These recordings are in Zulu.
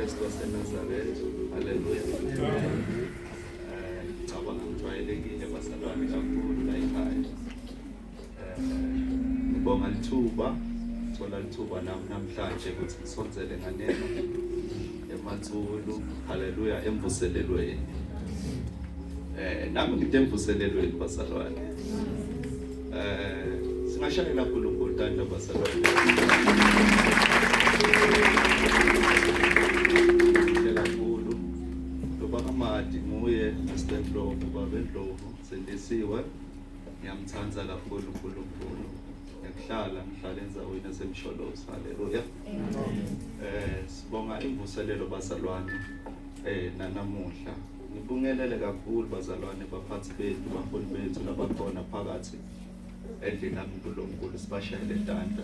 Kristu waseNazaretha. Haleluya. Ngicabanga ngijwayelekile bazalwane kakhulu la ekhaya. Ngibonga lithuba, thola lithuba nami namhlanje ukuthi ngisondzele nganeno emathulu. Haleluya emvuselelweni. Nami ngide emvuselelweni bazalwane. Singashayela uNkulunkulu tandla bazalwane. Kakhulu. Loba kamadi nguye Mr Ndlovu, Baba Ndlovu, sindisiwe. Ngiyamthanda kakhulu uNkulunkulu. Ngiyakuhlala ngihlala endaweni yaseMsholozi. Haleluya. Sibonga imvuselelo bazalwane nanamuhla. Ngibungelele kakhulu bazalwane, baphathi bethu, baholi bethu labakhona phakathi endlini kaNkulunkulu, sibashayele tandla.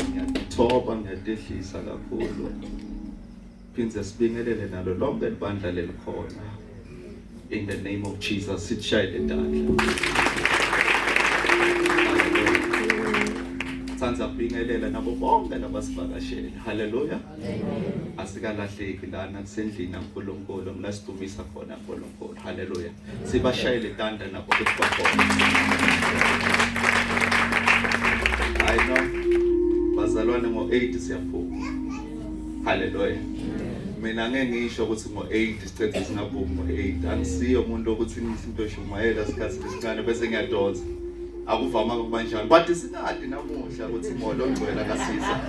Ngiyathoba, ngiyatehlisa kakhulu. Phindze sibingelele nalo lonke libandla lelikhona. In the name of Jesus, sishayele tandla. Thanda kubingelela nabo bonke labasivakashele. Hallelujah. Asikalahleki lana kusendlini kaNkulunkulu, ngilasidumisa khona uNkulunkulu. Hallelujah. Sibashayele tandla nabo ukuthi bakhona. I know. Bazalwane ngo-8 siyaphuma. Hallelujah. Mina ngeke ngisho ukuthi ngo-8 sicede singaphumi ngo-8. Angisiyo umuntu ukuthi ngisinto eshumayela isikhathi esincane bese ngiyadonsa. Akuvama ukuba njalo. But sinadi namuhla ukuthi molo ongcwele akasiza.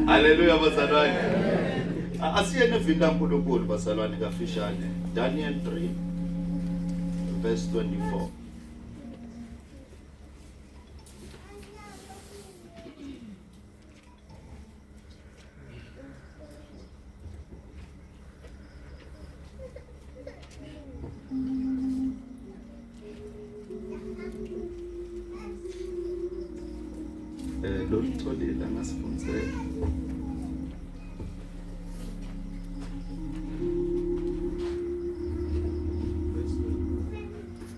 Hallelujah bazalwane. Asiyene evini laNkulunkulu bazalwane kafishane. Daniel 3 verse 24. Lolutholile angasifundzela.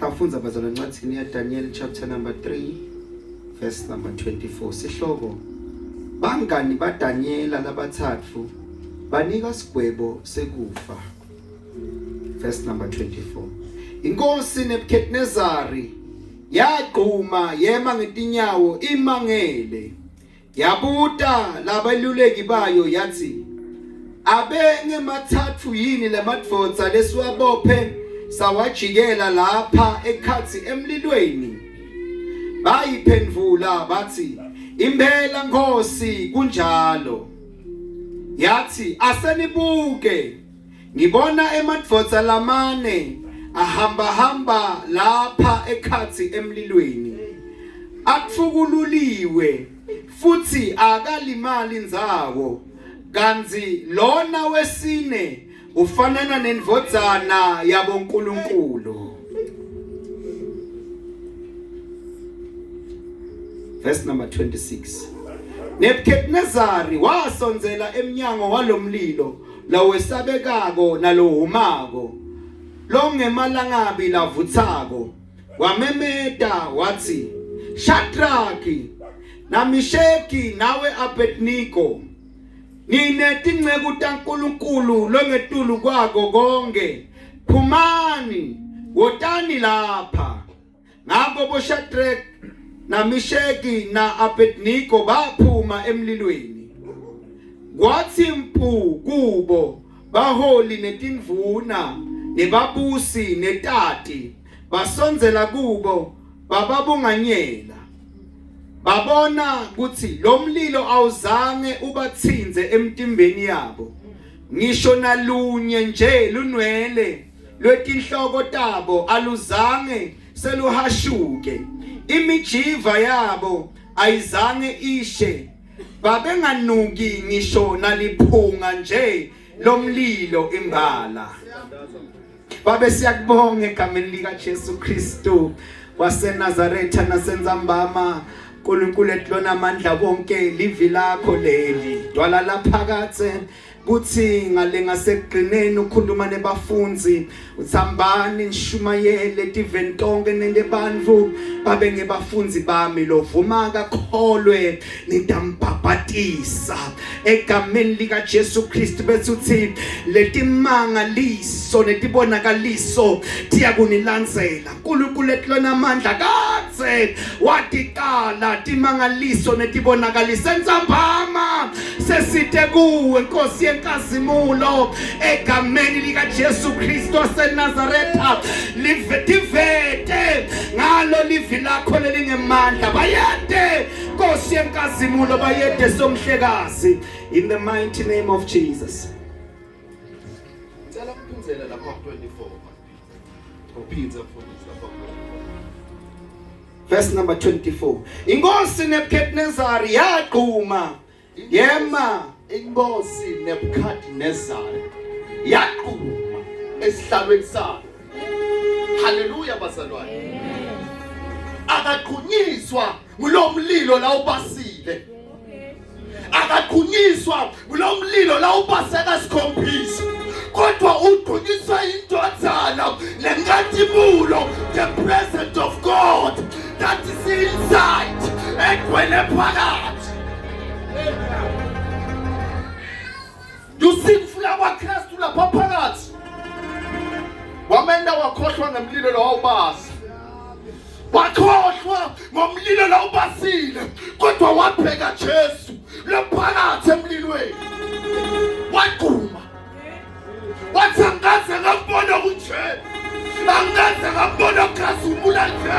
Tafundza bazalwane encwadzini yaDaniel chapter number 3 verse number 24. Sihloko Bangani baDaniela labathathu banika sigwebo sekufa. Verse number 24. Inkosi Nebuchadnezzari yagquma yema ngetinyawo imangele. Yabuta labeluleki bayo yathi, abe ngemathathu yini lamadvodza lesiwabophe sawajikela lapha ekhatsi emlilweni? Bayiphendvula bathi, impela Nkosi kunjalo. Yathi, asenibuke, ngibona emadvodza lamane ahamba hamba lapha ekhatsi emlilweni, atfukululiwe futhi akalimali ndzawo, kantsi lona wesine ufanana nendvodzana yaboNkulunkulu. Verse number 26. Nebuchadnezzar wasondzela emnyango walomlilo lowesabekako nalohumako longemalangabi lavutsako, wamemeta wathi, Shadraki naMisheki nawe Abednego, nine tinceku taNkulunkulu longetulu kwako konke, phumani wotani lapha. Ngakho boShadrach naMisheki na-Abednego baphuma emlilweni. Kwathi mpu kubo baholi netindvuna nebabusi netati basondzela kubo bababunganyela. Babona kutsi lo mlilo awuzange ubatsintse emtimbeni yabo, ngisho nalunye nje lunwele lwetinhloko tabo aluzange seluhashuke, imijiva yabo ayizange ishe, babenganuki ngisho naliphunga nje lomlilo imbala. Babe, siyakubonga egameni lika Jesu Kristu waseNazaretha nasentsambama. uNkulunkulu etlona amandla wonke, livi lakho leli dwala laphakathe kuthi ngale ngasekugcineni ukhuluma nebafundi uthambani nishumayele tiveni tonke nente bantfu babe ngebafundi bami, lovuma kakholwe nitambhabhatisa egameni lika Jesu Kristu. Bese uthi letimangaliso netibonakaliso tiyakunilandzela. uNkulunkulu etlona amandla kadze watiqala timangaliso netibonakaliso entsambama sesite kuwe Nkosi yenkazimulo egameni lika Jesu Kristu waseNazaretha, livetivete ngalo livi lakho lelingemandla, bayede Nkosi yenkazimulo, bayede somhlekazi, in the mighty name of Jesus. Ngicela ukuphindzela lapha ku 24. Uphindze mfundisi lapha ku 24. Verse number 24. Inkosi Nebuchadnezzar yaqhuma yema. Inkosi Nebuchadnezzar yaqhuma esihlalweni sayo. Haleluya bazalwane. Akaqhunyiswa ngulomlilo la ubasile. Akaqhunyiswa ngulomlilo la ubaseka sikhombisa. Kodwa uqhunyiswa indodana lenkatimulo, the presence of God that is inside, egcwele phakathi. You see, kufika kwaKristu lapha phakathi wamenda wakhohlwa ngemlilo lo wawubasa, wakhohlwa ngomlilo lo ubasile, kodwa wabheka Jesu lophakathi emlilweni, waquma wathi angikaze ngambona kunje, angikaze ngambona khazimula nje,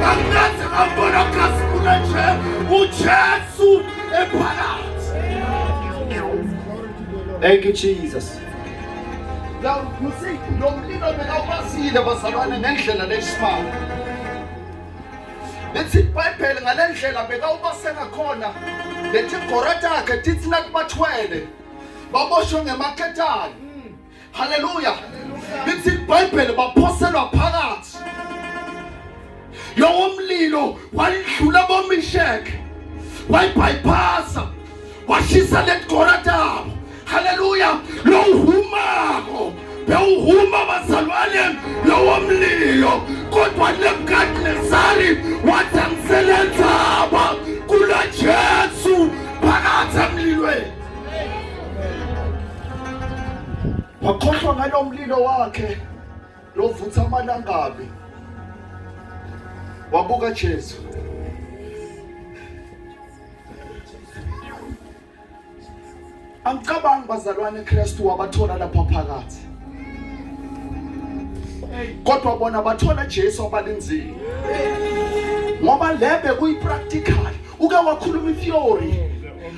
angikaze ngambona khazimula nje, uJesu ephakathi. Thank you, Jesus. Now you see, lo mlilo bekawubasile bazalwane ngendlela lesimanga. Lithi iBhayibheli ngale ndlela bekawubase ngakhona, lethi igora takhe tithi nakubathwele baboshwe ngemaketane. Haleluya. Lithi iBhayibheli baphoselwa phakathi. Lowo mlilo walidlula bomisheke, wayibypassa, washisa letigora tabo. Haleluya. Lo uhumako bewuhuma bazalwane lowo mlilo, kodwa Nebukadnezari wathi angiselendzaba kula Jesu phakathi emlilweni. Wakhohlwa ngalo mlilo wakhe lovutha amalangabi, wabuka Jesu. Angicabangi bazalwane Kristu wabathola lapha phakathi, kodwa bona bathola Jesu abalinzile, ngoba lebe kuyi practical. Uke wakhuluma itheory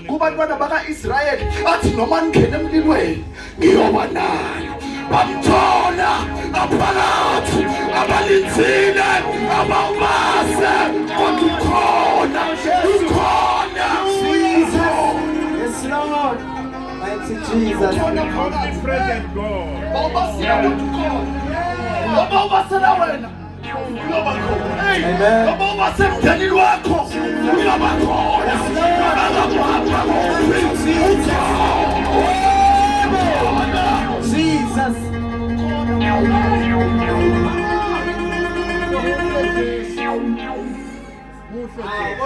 kubantwana baka-Israyeli athi noma ningena emlilweni ngiyoba nayo. Bamthola aphakathi abalinzile abawubase, kodwa ukhona, ukhona. Yes, Lord. Mighty Jesus. Ukhona phakathi. Present God. Bawubasile kodwa ukhona. Noma ubasela wena uyoba khona. Hey, Amen. noma ubasemndenini wakho uyoba khona. Noma ngakuhamba kuphi ukhona. Jesus.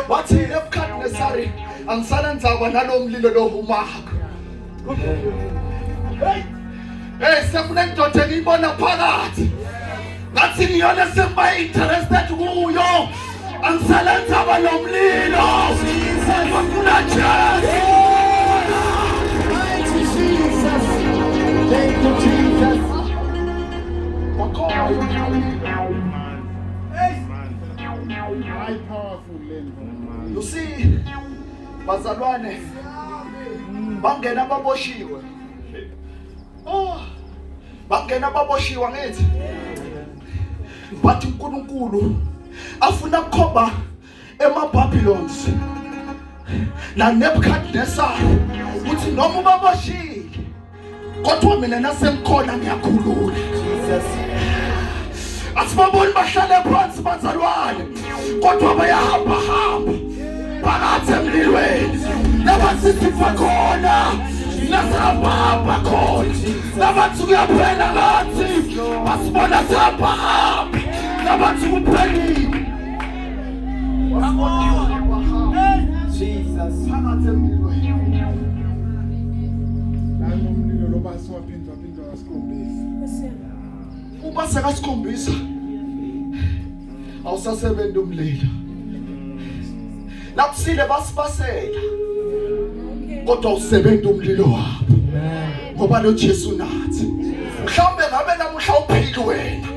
Wathi Nebuchadnezzar angisanandzaba nalo mlilo lohumako. Hey, hey, sekunendoda engiyibona phakathi ngathi ngiyona sekuba interested kuyo, angisalendzaba lo mlilo, ngifuna Jesu. Mighty Jesus. Thank you, Jesus. Wakhohlwa. High powerful lento. You see, bazalwane, bangena baboshiwe. Oh, bangena baboshiwe ngithi. But uNkulunkulu afuna ukukhomba emaBabylons na Nebuchadnezzar uthi noma ubaboshile kodwa mina nasengikhona ngiyakhulula. Jesus. Asibaboni bahlale phansi bazalwane, kodwa bayahamba hamba. Phakathi emlilweni labathi sifa khona nasihamba khona labathi kuyaphela ngathi basibona sihamba hamba labathi kuphelile. Jesus. Phakathi emlilweni. Nangu umlilo lo basi waphindwa phindwa kasikhombisa. Uba sekasikhombisa awusasebenzi umlilo. Lakusile basibasela kodwa usebenza umlilo wabo ngoba lo Jesu nathi. Mhlawumbe ngabe namuhla uphili wena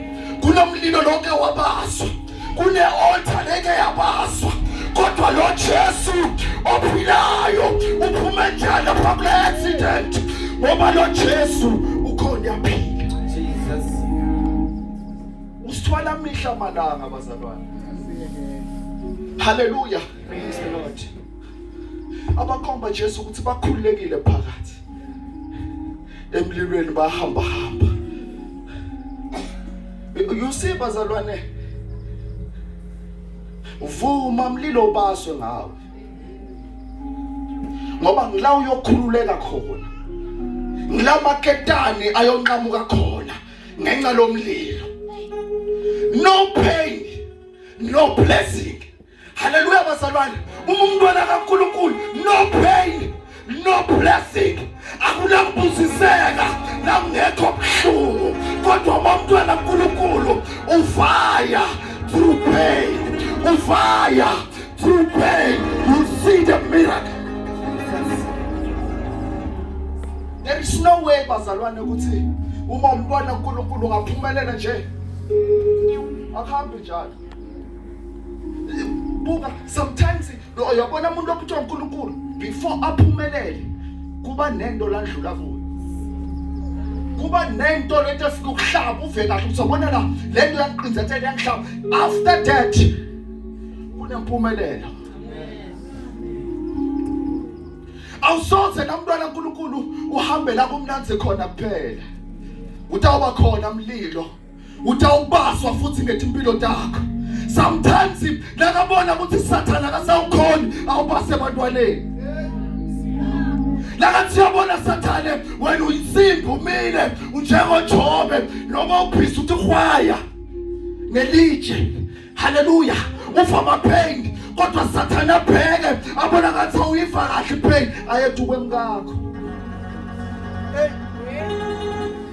kunomlilo lonke wabaswa, kune altar leke yabaswa, kodwa lo Jesu ophilayo uphume njani lapha kule accident? Ngoba lo Jesu ukhona, uyaphila. Jesus. Usithwala mihla malanga bazalwane. Haleluya. Praise the Lord. Abakhomba Jesu ukuthi bakhululekile phakathi emlilweni, bahamba hamba. You see bazalwane, vuma mlilo ubaswe ngawe ngoba ngila uyokhululeka khona, ngila maketani ayonqamuka khona ngenxa lomlilo. No pain, no blessing. Haleluya bazalwane. Uma umntwana kaNkuluNkulu, no pain, no blessing. Akunakubusiseka nakungekho buhlungu, kodwa uma umntwana kaNkuluNkulu uvaya through pain, uvaya through pain, you see the miracle. There is no way bazalwane ukuthi uma umntwana kaNkuluNkulu ungaphumelela nje, akuhambi njalo. Buka, sometimes uyabona umuntu okuthiwa uNkulunkulu before aphumelele kuba nento landlula kuyo, kuba nento lento efika ukuhlaba uve kahle ukuthi ubona la lento yangiqinzetela yangihlaba. After that kunempumelelo. Awusoze namntwana kaNkuluNkulu uhambe la kumnanzi khona kuphela, utawuba khona umlilo, utawubaswa futhi ngetimpilo takho. Sometimes nakabona ukuthi sathana akasawukhoni awubase ebantwaneni. Lakathi uyabona sathane wena uyinsimbi umile unjengoJobe noma uphisa uthi hwaya ngelitshe. Haleluya. Ufa ama-pain kodwa sathane abheke abona ngathi awuyiva kahle ipain ayethuke emkakho. Hey.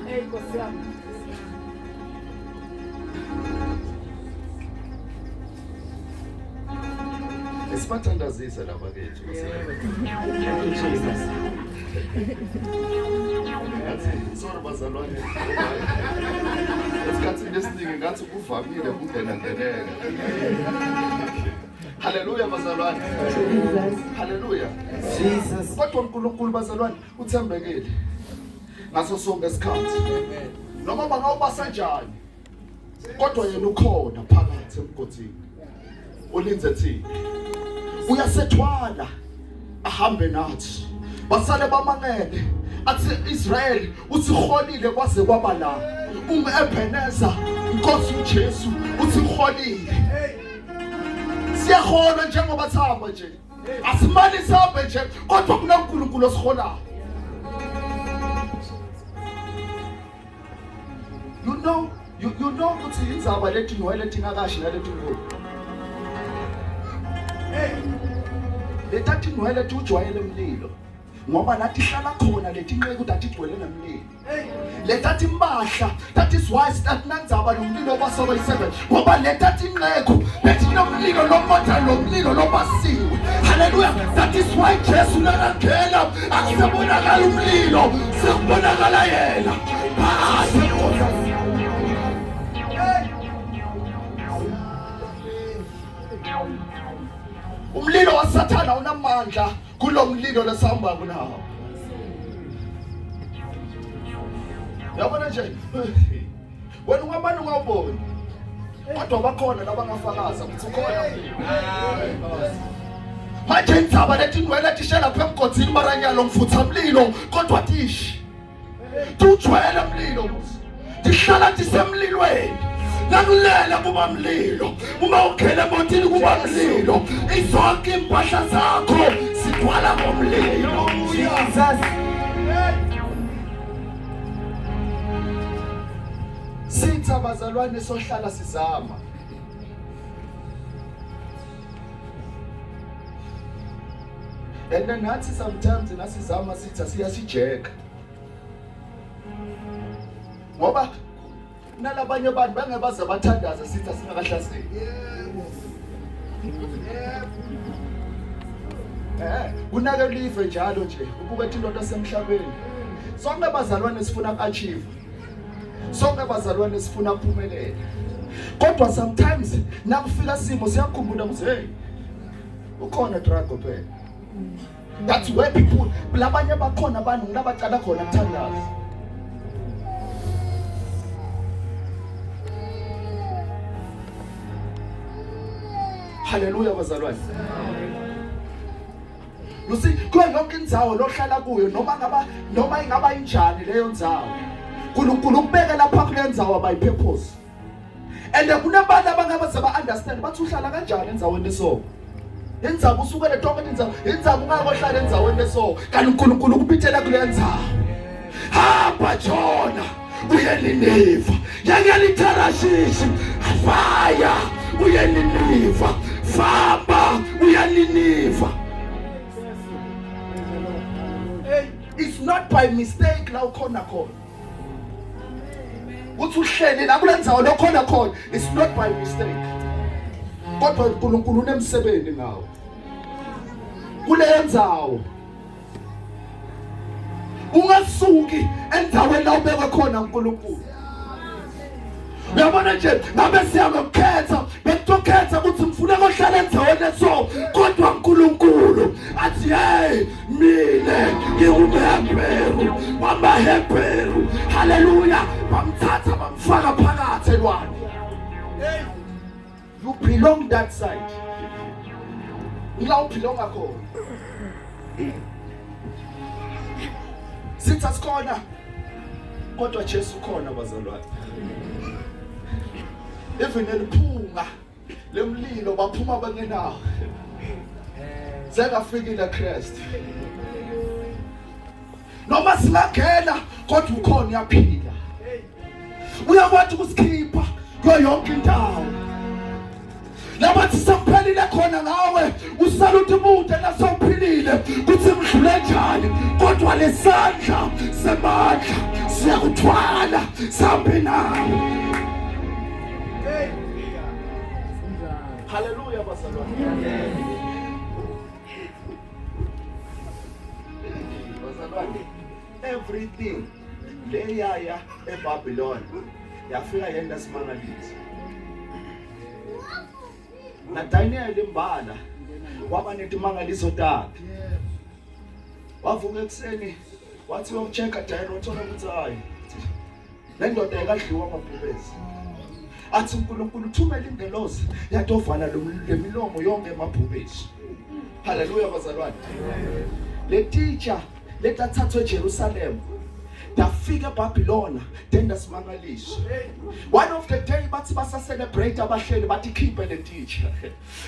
Hey Nkosi yami. Esibathandazisa laba kethu. Thank you Jesus. Ngathi sorry bazalwane. Esikhathini esiningi ngathi kuvamile ukungena ngeneka. Haleluya bazalwane. Jesus. Haleluya. Jesus. Kodwa uNkulunkulu bazalwane uthembekile ngaso sonke isikhathi. Noma bangawubasa njani kodwa yena ukhona phakathi emgodini ulinze thina, uyasethwala ahambe nathi. Basale bamangele athi Israel usiholile kwaze kwaba la. Ebeneza inkosi uJesu usiholile. Siyahola njengoba sihamba nje, asimali sihambe nje, kodwa kunoNkulunkulu osiholayo. You know, you know ukuthi indzaba lethi ngcwele tingakashi naleti nkulu. Hey, letathi ngcwele tujwayele umlilo ngoba lathi hlala khona letinqeku tatigcwele ngemlilo. Letathi impahla, that is why sitatnandzaba nomlilo basoba yi-7 ngoba letathi inqeku betinomlilo lomotha lomlilo lobasiwe. Haleluya. That is why Jesu nakangena akusebonakala umlilo, sekubonakala yena phakathi. Umlilo wasathana unamandla kulo mlilo lesihamba kunawo. Yabona nje wena ungamane ungawuboni, kodwa bakhona labangafakaza ukuthi ukhona umlilo. Manje indzaba letinwele tishe lapha emgodini maranyalo ngifutha mlilo kodwa tishi tujwayele umlilo, tihlala tisemlilweni. Nakulela kuba mlilo, uma ukhele emotini kuba mlilo. Izonke impahla zakho zigcwala ngomlilo. Jesus. Sithi abazalwane sohlala sizama. And then nathi sometimes nasizama sithi asiyasijeka. Ngoba nalabanye abantu bangebaze bathandaze sithi asingakahlaseli. Yebo. Yebo. Kunake live njalo nje ubuka into yasemhlabeni. Sonke bazalwane sifuna uku-achieve. Sonke bazalwane sifuna ukuphumelela. Kodwa sometimes nakufika simo siyakhumbula ukuthi hey, ukhona drago phela. That's where people labanye bakhona abantu ngilabacala khona kuthandaza. Hallelujah bazalwane. You see, kuyo yonke indzawo lohlala kuyo noma ingaba injani leyo ndzawo, uNkulunkulu ukubeke lapha kule ndzawo by purpose. And kunabantu abangabe ba understand bathi uhlala kanjani endzaweni leso. Indzawo usukele tonke indzawo, indzawo ungakohlala endzaweni leso. Kanti uNkulunkulu ukubithela kule ndzawo. Hamba Jona uye Niniva. Yekela iTarashishi, fire uye Niniva. Famba uye Niniva. It's not by mistake la ukhona khona. Uthi uhleli la kule ndzawo lokhona khona, it's not by mistake. Kodwa uNkulunkulu unemsebenzi ngawo. Kule ndzawo ungasuki endaweni la ubekwe khona uNkulunkulu. Uyabona nje ngabe siyakukhetha, bekutokhetha ukuthi ngifuna kohlala endaweni eso, kodwa uNkulunkulu athi hey, mina ngingumHebheru wamaHebheru. Haleluya, bamthatha bamfaka phakathi elwandle. You belong that side. Ila ubelonga khona. Sithi asikhona kodwa Jesu ukhona bazalwane. Even eliphunga lemlilo baphuma bengenawo. Sekafikile Christ. Noma singangena kodwa ukhona uyaphila. Uyakwazi ukusikhipha kuyo yonke indawo. Labathi sekuphele khona ngawe usala uthi bude nasewuphilile kuthi mdlule njani, kodwa lesandla semandla siyakuthwala sambe nawe. Hallelujah bazalwane. Bazalwane, everything leyaya eBabylon yafika yenda simangaliso. Na Daniel imbala waba netimangaliso takhe. Wavuka ekuseni wathi uyochecka Daniel, wathola ukuthi hayi le ndoda ekadliwa amabhubesi. Athi uNkulunkulu uthumela ingelosi yatovala lemilomo yonke emabhubesi. Hallelujah bazalwane. Le teacher letathathwe eJerusalem dafika eBabylon tenda simangaliso. One of the day bathi basa celebrate abahleli bathi khiphe le teacher.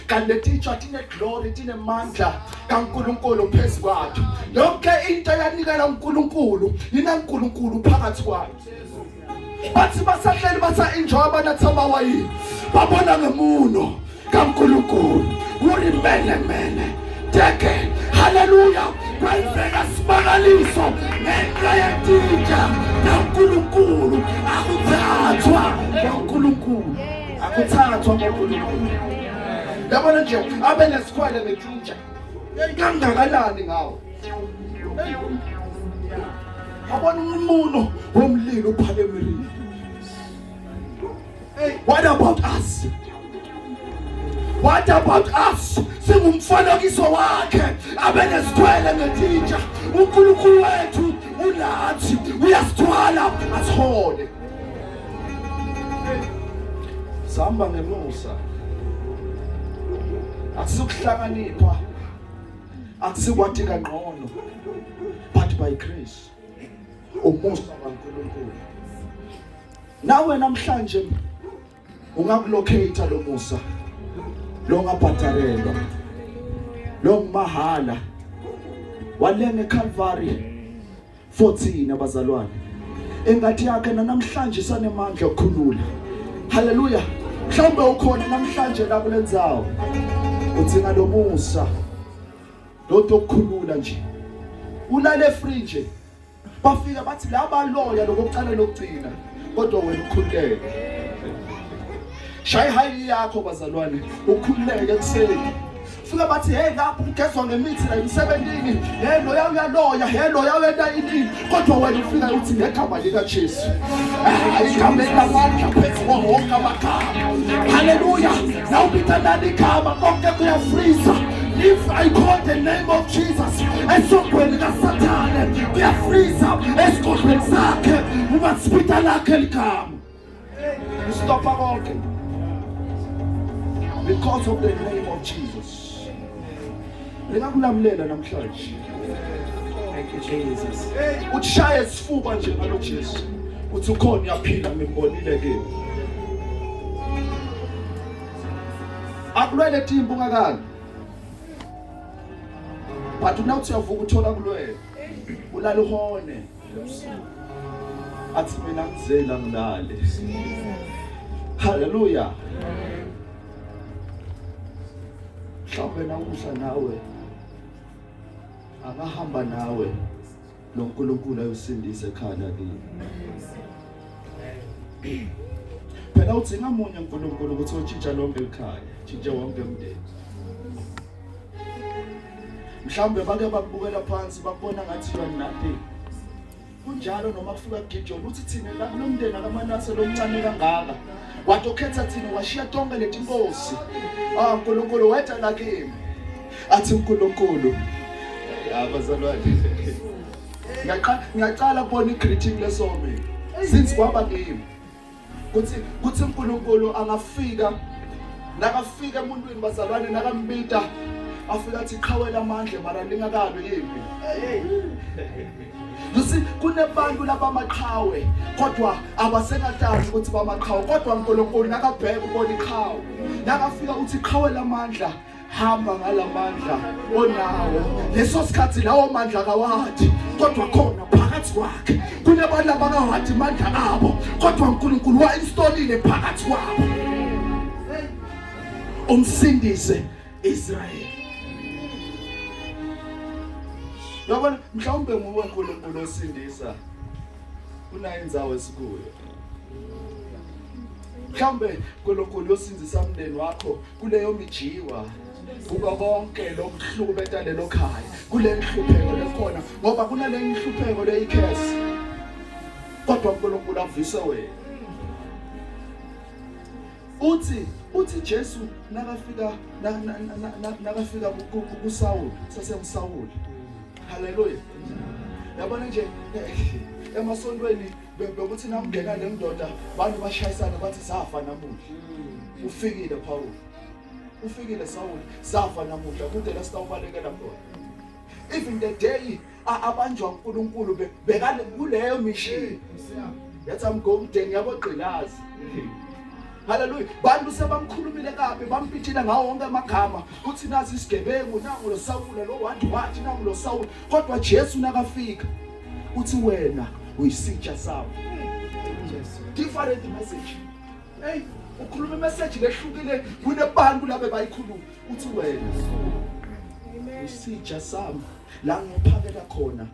Kanti le teacher tine glory tine mandla kaNkulunkulu phezulu kwakhe. Yonke into yanikela uNkulunkulu inaNkulunkulu phakathi kwayo. Bathi basahleli basa enjoy abanatha amawayini babona ngemuno kaNkulunkulu kurimene mene teke. Haleluya, kwenzeka simangaliso ngenxa yetitsha kaNkulunkulu. Akuthathwa kaNkulunkulu, akuthathwa kaNkulunkulu. Yabona nje abe nesikhwele netitsha kangakanani ngawo. Yabona umuno womlilo uphakemile. What about us? What about us? Singumfanekiso wakhe abenesikhwele ngetitsha. uNkulunkulu wethu unathi, uyasithwala asihole. Sihamba ngemusa. Akusikuhlakanipha, akusikwathi kangcono, but by grace, umusa kaNkulunkulu. Nawe namhlanje Ungakulocate lo musa lo ngabhadarelwa lo mahala walenga eCalvary 14 abazalwane engathi yakhe namhlanje sanemandla okukhulula. Haleluya. Mhlawumbe ukhona namhlanje la kulendzawo udzinga lo musa lo tokukhulula nje, ulale free nje. Bafika bathi laba loya lokuqala lokugcina, kodwa wena ukhululeke. Shayi hayi yakho bazalwane, ukhululeke ekuseni. Fika bathi hey, lapho ugezwa ngemithi la emsebenzini, hey loya uyaloya, hey loya wenta ini, kodwa wena ufika uthi ngegama lika Jesu, igama elinamandla phezu kwawo wonke amagama. Haleluya. Nawubitha nani igama, konke kuyafreeza. If I call the name of Jesus, esogweni kaSathane kuyafreeza, esigodlweni sakhe uma sibitha lakhe ligama, stopha konke because of the name of Jesus. Lingakulamlela namhlanje. Thank you, Jesus. Uthi isifuba nje ngalo Jesu, uthi ukhona, uyaphila, ngimbonile ke. Akulwele timbu ungakali, but nawuthi uyavuka uthola kulwele, ulala uhone, athi mina ngizela ngilale. Haleluya. Mhlawumbe namuhla nawe angahamba nawe lo nkulunkulu ayosindisa ekhaya kini. Phela udzinga munye uNkulunkulu ukuthi utshintsha lonke ekhaya, tshintshe wonke umndeni. Mhlawumbe bake bakubukela phansi, bakubona ngathi you are nothing. Kunjalo noma kufika Gideon, uthi thina la kulomndeni akaManase lomncane kangaka, wathi ukhetha thina, washiya tonke letinkosi. Ah, uNkulunkulu wetha la kimi, athi uNkulunkulu, abazalwane, ngiyaqala kubona i-greeting lesomi since kwaba kimi kuthi uNkulunkulu angafika, nakafika emuntwini bazalwane, nakambita afika athi qhawela amandla mara lingakabi yimpi. You see, kunebantu labamaqhawe kodwa abasengatani ukuthi bamaqhawe, kodwa uNkulunkulu nakabheka ubona iqhawe. Nakafika uthi qhawe lamandla, hamba ngalamandla onawo. Leso sikhathi lawo mandla kawathi, kodwa khona phakathi kwakhe kunebantu abakawathi amandla abo, kodwa uNkulunkulu wa-installile phakathi kwabo. Umsindise Israel. Yabona, mhlawumbe nguwe uNkulunkulu osindisa kunayo indzawo esikuyo. Mhlawumbe uNkulunkulu yosinzisa umndeni wakho kuleyo mijiwa, kuba konke lokuhlukubeta lelo khaya, kule nhlupheko lekhona, ngoba kunale nhlupheko leyikhesi, kodwa uNkulunkulu avise wena. Uthi Jesu nakafika nakafika kuSaul, sasenguSaul. Haleluya. Yabona nje emasontweni bekuthi namngena le ndoda, bantu bashayisana, bathi safa namuhla, ufikile Paul, ufikile Saul, safa namuhla, kude la sitawubalekela khona. Even the day abanjwa uNkulunkulu bekale kuleyo mission, yathi I'm going there, ngiyabogqilaza. Haleluya. Bantu sebamkhulumile kabi, bampithile ngawo wonke amagama, uthi nazi isigebengu, nangu lo Sawula lo wathi wathi nangu lo Sawula, kodwa Jesu nakafika uthi wena uyisitsha sami. Different message. Hey, ukhuluma imessage lehlukile kunebantu labe bayikhuluma. Uthi wena uyisitsha sami, la ngiphakela khona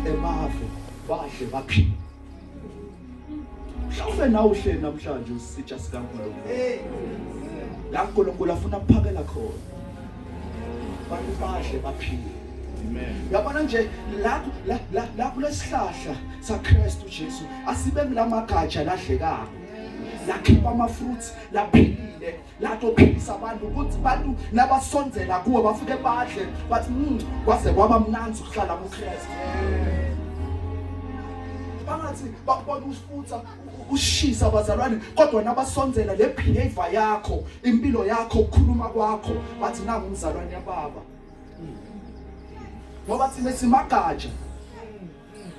emave badle baphile. Mhlawumbe nawe uhleli namhlanje usitsha sikaNkulunkulu, la uNkulunkulu afuna ukuphakela khona bantu badle baphile. Amen. Yabona nje la la la la kulesihlahla saKristu Jesu, asibe ngilamagatsha ladlekako, lakhipha ama fruits laphilile, latophilisa abantu, ukuthi abantu nabasondzela kuwe bafike badle bathi kwaze kwaba mnandzi ukuhlala kuKristu. Bangathi bakubona usifutha ushisa abazalwane, kodwa nabasondzela le behavior yakho, impilo yakho, ukukhuluma kwakho, bathi nangu umzalwane yababa, ngoba thina simagatsha.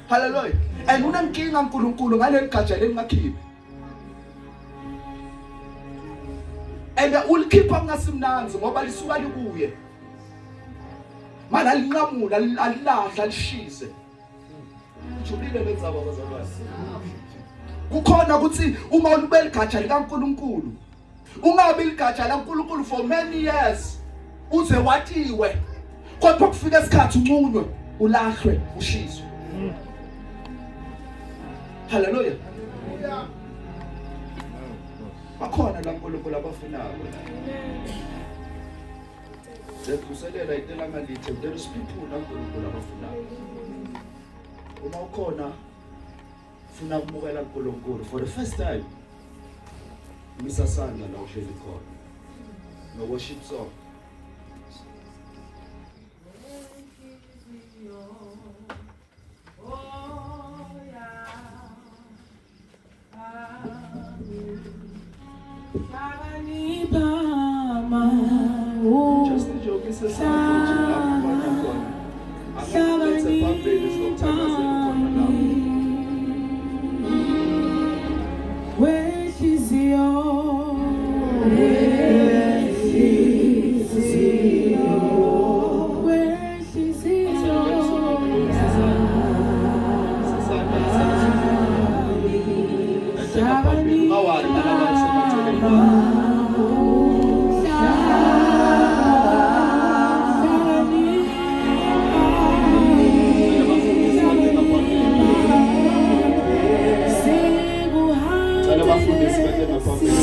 Haleluya. And unenkinga uNkulunkulu ngaleli gatsha lelingakhiphi. And ulikhipha kungasimnanzi ngoba lisuka likuye. Mana alinqamula alilahla alishise. Ijulile lenzaba bazalwane. Kukhona ukuthi uma ulube ligatsha likaNkuluNkulu, ungabi ligatsha laNkuluNkulu for many years uze watiwe, kodwa kufika isikhathi unqunywe, ulahlwe, ushiswe. Haleluya. Bakhona la uNkulunkulu abafunako la. Sekuselela itela ngalithe, there is people la uNkulunkulu abafunako. Uma ukhona funa ukumukela uNkulunkulu for the first time, misa sandla la uhleli khona. No worship song. Just nje ukise sandla nje lapho ubona khona. Angeke phambili sizokuthandazela khona lapho. Wenhliziyo, wenhliziyo, Ungawari nalaba basemaceleni kwakho. Cela abafundisi bete ngaphambili.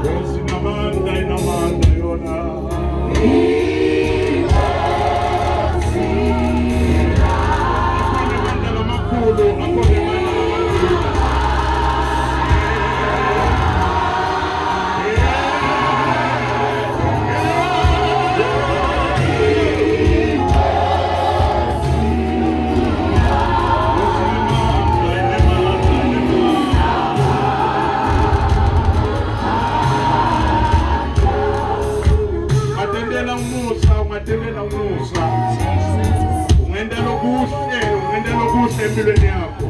Nkosi inamandla, inamandla yona. Akhona amandla lamakhulu, akhona amandla lamakhulu. Nkosi inamandla, inamandla, inamandla. Ungatendela umusa, ungatendela umusa. Ungentela okuhle, ungentela okuhle empilweni yakho.